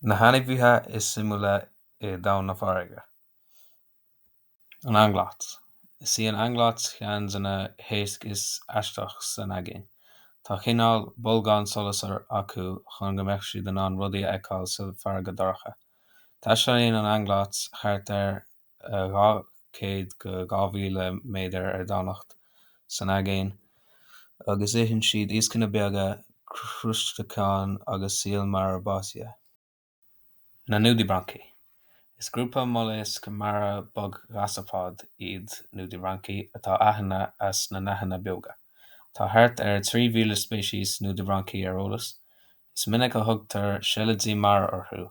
Na hainmhithe is suimiúla i domhan na farraige. An anglait. Is í an anglait ceann de na héisc is aisteach san aigéan. Tá cineál bolgán solais acu chun go mbeadh siad in ann rudaí a fheiceáil sa bhfarraige dorcha. Taistealaíonn an anglait thart ar 200 go 2,000 méadar ar domhaindacht san aigéan agus itheann siad iascanna beaga, crustaiceáin agus síol mara básaithe. Na núdaibrancaí. Is grúpa moileasc mara bog-ghastrapod iad núdaibrancaí atá aitheanta as a ndathanna beoga. Tá thart ar 3,000 speiceas núdaibrancaí ar eolas. Is minic a thugtar seilidí mara orthu.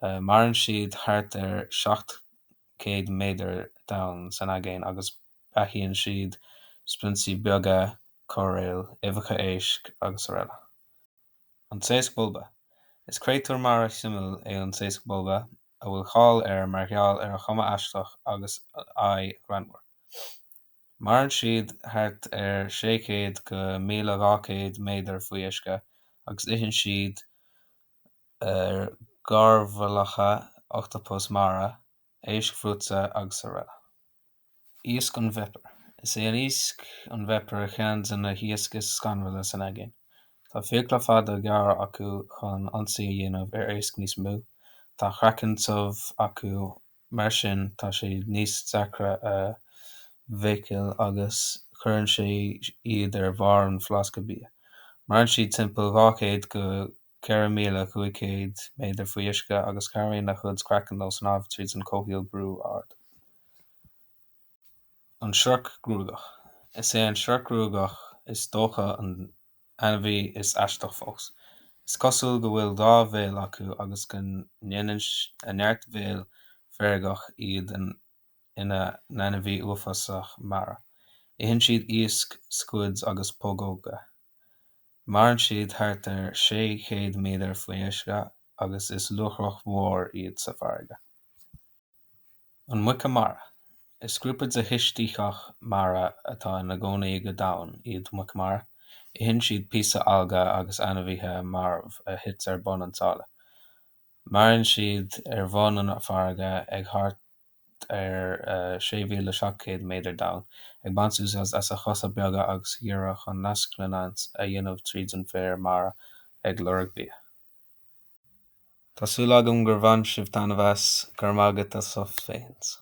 Maireann siad thart ar 700 méadar domhain san aigéan agus beathaíonn siad spionsaí beaga, córail, uibheacha éisc, srl. An tSaosc Bolba. Is créatúr mara suimiúil é an tSaosc Bolba, a bhfuil cáil air mar gheall ar a chuma aisteach agus a aghaidh ghreannmhar. Maireann siad thart ar 600 go 1,200 méadar faoi uisce agus itheann siad ar gharbhallacha, ochtapas mara, éisc bhruite, srl. Iasc an viper. Is é an iasc an viper ceann de na hiasc is scanrúla san aigéan. Tá fiacla fada gearra acu chun ionsaí a dhéanamh ar éisc níos mó. Tá craiceann tiubh acu mar sin tá sé níos deacra a bhfeiceáil agus cuireann sé iad ar bharr an fhleasca bia. Maireann siad timpeall 200 go 4,500 méadar faoi uisce agus cabhraíonn a gcuid craiceann leo snámh tríd an comhshaol brú ard. An siorc gruagach. Is é an siorc gruagach is dócha an ainmhí is aisteach fós. Is cosúil go bhfuil dhá bhéal acu agus go ndéanann a neart béil feirgeach iad ina n-ainmhí uafásach mara. Itheann siad iasc, scuid agus putóga. Maireann siad thart ar 600 méadar faoi uisce agus is luachrach mhór iad sa bhfarraige. An muice mara. Is grúpa de choisctheach mara atá ina gcónaí go domhain iad muice mara. Itheann siad píosa alga agus ainmhithe marbh a thit ar bun an tsáile. Maireann siad ar bhun an farraige ag thart ar 6,700 méadar domhain, ag baint úsáid as a chosa beaga agus géara chun nascleanúint a dhéanamh tríd an bhféar mara ag lorg bia. Tá súil agam gur bhain sibh taitneamh as, go raibh maith agat as ucht féachaint.